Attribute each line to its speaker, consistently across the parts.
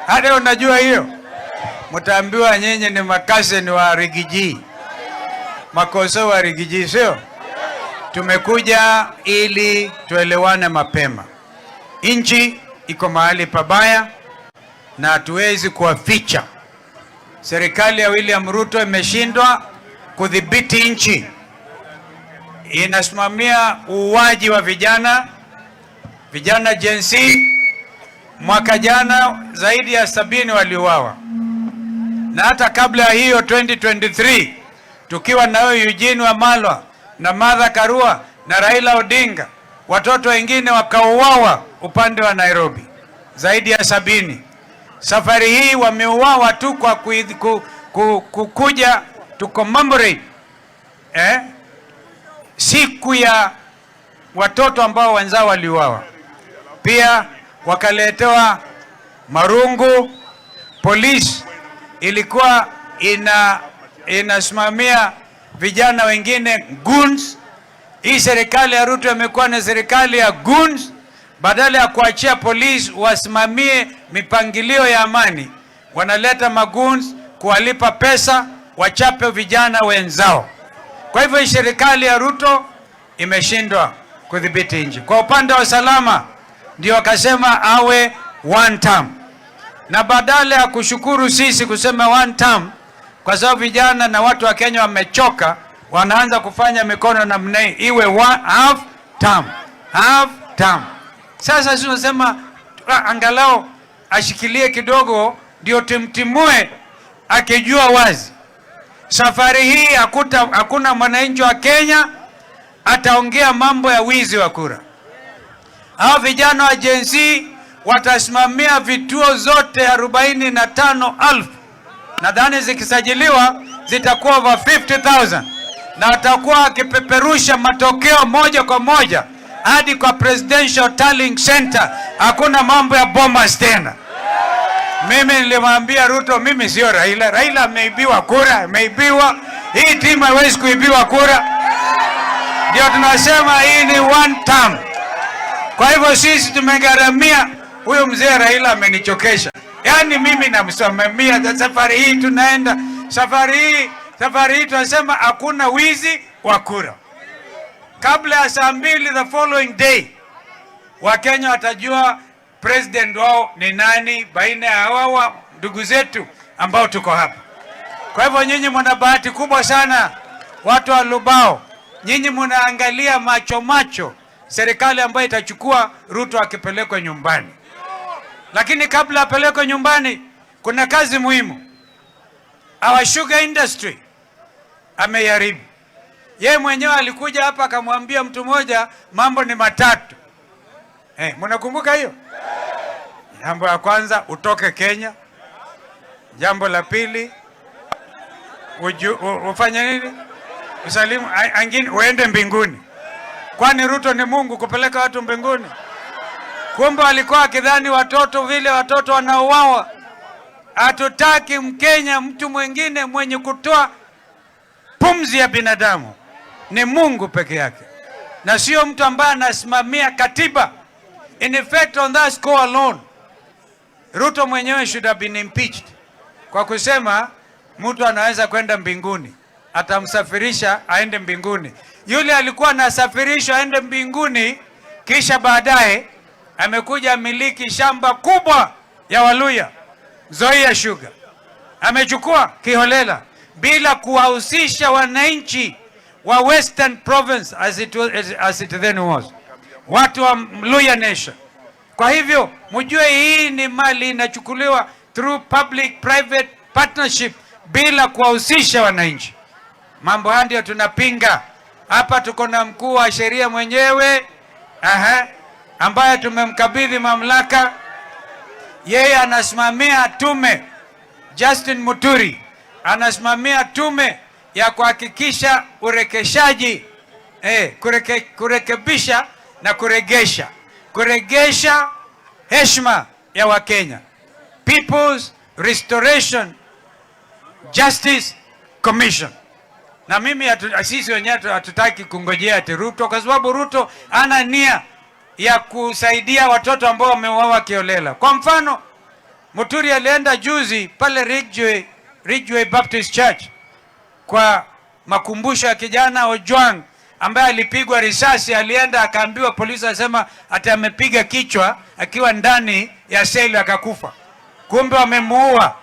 Speaker 1: Hata unajua hiyo, mtaambiwa nyinyi ni macousin wa Riggy G, makoso wa Riggy G, sio? Tumekuja ili tuelewane mapema. Nchi iko mahali pabaya na hatuwezi kuwaficha. Serikali ya William Ruto imeshindwa kudhibiti nchi, inasimamia uuaji wa vijana, vijana Gen Z. Mwaka jana zaidi ya 70 waliuawa, na hata kabla ya hiyo 2023 tukiwa na huyo Eugene Wamalwa na Martha Karua na Raila Odinga, watoto wengine wakauawa upande wa Nairobi zaidi ya 70. Safari hii wameuawa tu kwa kukuja to commemorate siku ya watoto ambao wenzao waliuawa. Pia wakaletewa marungu. Polisi ilikuwa inasimamia vijana wengine goons. Hii serikali ya Ruto imekuwa ni serikali ya goons. Badala ya kuachia polisi wasimamie mipangilio ya amani, wanaleta magoons kuwalipa pesa wachape vijana wenzao. Kwa hivyo hii serikali ya Ruto imeshindwa kudhibiti nchi. Kwa upande wa usalama, ndio wakasema awe one term, na badala ya kushukuru sisi kusema one term, kwa sababu vijana na watu wa Kenya wamechoka, wanaanza kufanya mikono namna hii, iwe one, half term, half term. Sasa sisi tunasema angalau ashikilie kidogo, ndio tumtimue akijua wazi safari hii hakuna mwananchi wa Kenya ataongea mambo ya wizi wa kura. Hao vijana wa Gen Z watasimamia vituo zote 45,000, nadhani zikisajiliwa zitakuwa over 50,000 na watakuwa wakipeperusha matokeo moja kwa moja hadi kwa Presidential Tallying Center. Hakuna mambo ya Bomas tena. Mimi nilimwambia Ruto, mimi sio Raila. Raila ameibiwa kura, ameibiwa. Hii timu haiwezi kuibiwa kura. Ndio tunasema hii ni one term. Kwa hivyo sisi tumegharamia. Huyo mzee Raila amenichokesha, yaani mimi namsimamia safari hii, tunaenda safari hii tunasema hakuna wizi wa kura. Kabla ya saa 2 the following day, Wakenya watajua president wao ni nani baina ya hawa ndugu zetu ambao tuko hapa. Kwa hivyo nyinyi mna bahati kubwa sana, watu wa Lubao, nyinyi mnaangalia macho macho serikali ambayo itachukua Ruto akipelekwa nyumbani. Lakini kabla apelekwe nyumbani, kuna kazi muhimu. Our sugar industry ameiharibu. Yeye mwenyewe alikuja hapa akamwambia mtu mmoja mambo ni matatu. Mnakumbuka hiyo? Jambo la kwanza utoke Kenya. Jambo la pili ufanye nini? Usalimu angine uende mbinguni. Kwani Ruto ni Mungu kupeleka watu mbinguni? Kumbe walikuwa akidhani watoto vile watoto wanauawa. Hatutaki Mkenya mtu mwingine mwenye kutoa pumzi ya binadamu ni Mungu peke yake, na sio mtu ambaye anasimamia katiba. In effect, on that score alone, Ruto mwenyewe should have been impeached kwa kusema mtu anaweza kwenda mbinguni, atamsafirisha aende mbinguni. Yule alikuwa anasafirishwa aende mbinguni, kisha baadaye amekuja miliki shamba kubwa ya Waluhya, Nzoia Sugar, amechukua kiholela bila kuwahusisha wananchi wa Western Province as it then was, watu wa Luhya Nation. Kwa hivyo mjue hii ni mali inachukuliwa through public private partnership bila kuwahusisha wananchi. Mambo haya ndio tunapinga hapa. Tuko na mkuu wa sheria mwenyewe, aha, ambaye tumemkabidhi mamlaka. Yeye anasimamia tume, Justin Muturi anasimamia tume ya kuhakikisha urekeshaji, kurekebisha na kuregesha heshima ya Wakenya, People's Restoration Justice Commission. Na mimi sisi wenyewe hatutaki kungojea ati Ruto, kwa sababu Ruto ana nia ya kusaidia watoto ambao wameuawa kiholela. Kwa mfano, Muturi alienda juzi pale Ridgeway Baptist Church kwa makumbusho ya kijana Ojwang ambaye alipigwa risasi. Alienda akaambiwa, polisi asema ati amepiga kichwa akiwa ndani ya seli akakufa, kumbe wamemuua.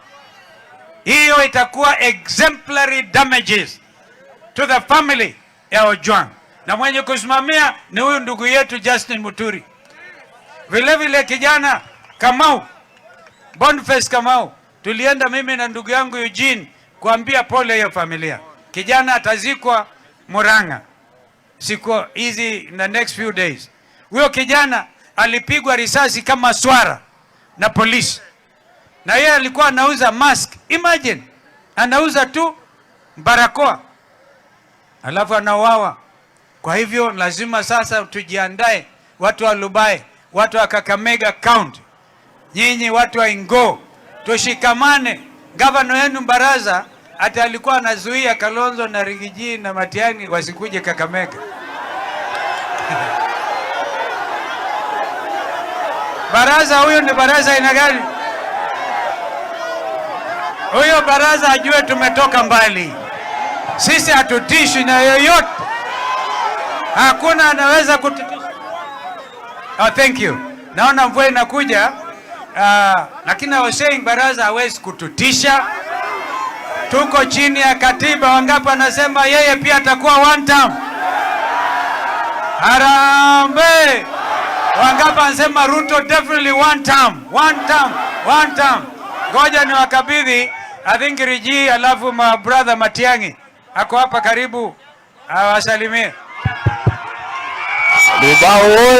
Speaker 1: Hiyo itakuwa exemplary damages to the family ya Ojwang, na mwenye kusimamia ni huyu ndugu yetu Justin Muturi. Vile vile kijana Kamau, Boniface Kamau, tulienda mimi na ndugu yangu Eugene kuambia pole hiyo familia. Kijana atazikwa Murang'a siku hizi, in the next few days. Huyo kijana alipigwa risasi kama swara na polisi, na yeye alikuwa anauza mask. Imagine, anauza tu barakoa alafu anauawa. Kwa hivyo lazima sasa tujiandae, watu wa Lubai, watu wa Kakamega County, nyinyi watu wa Ingo, tushikamane. Gavana wenu Baraza hata alikuwa anazuia Kalonzo na Riggy G na Matiang'i wasikuje Kakamega. Baraza huyu ni baraza aina gani? Huyo baraza ajue tumetoka mbali. Sisi hatutishwi na yoyote, hakuna anaweza kututisha. Oh, thank you. Naona mvua inakuja. Lakini I was saying baraza hawezi kututisha. Tuko chini ya katiba. Wangapi anasema yeye pia atakuwa one term? Harambee! Wangapi anasema Ruto definitely one term, one term, one term? Ngoja ni wakabidhi, I think, Riggy, alafu my brother Matiang'i ako hapa karibu awasalimie.
Speaker 2: Lubao oye!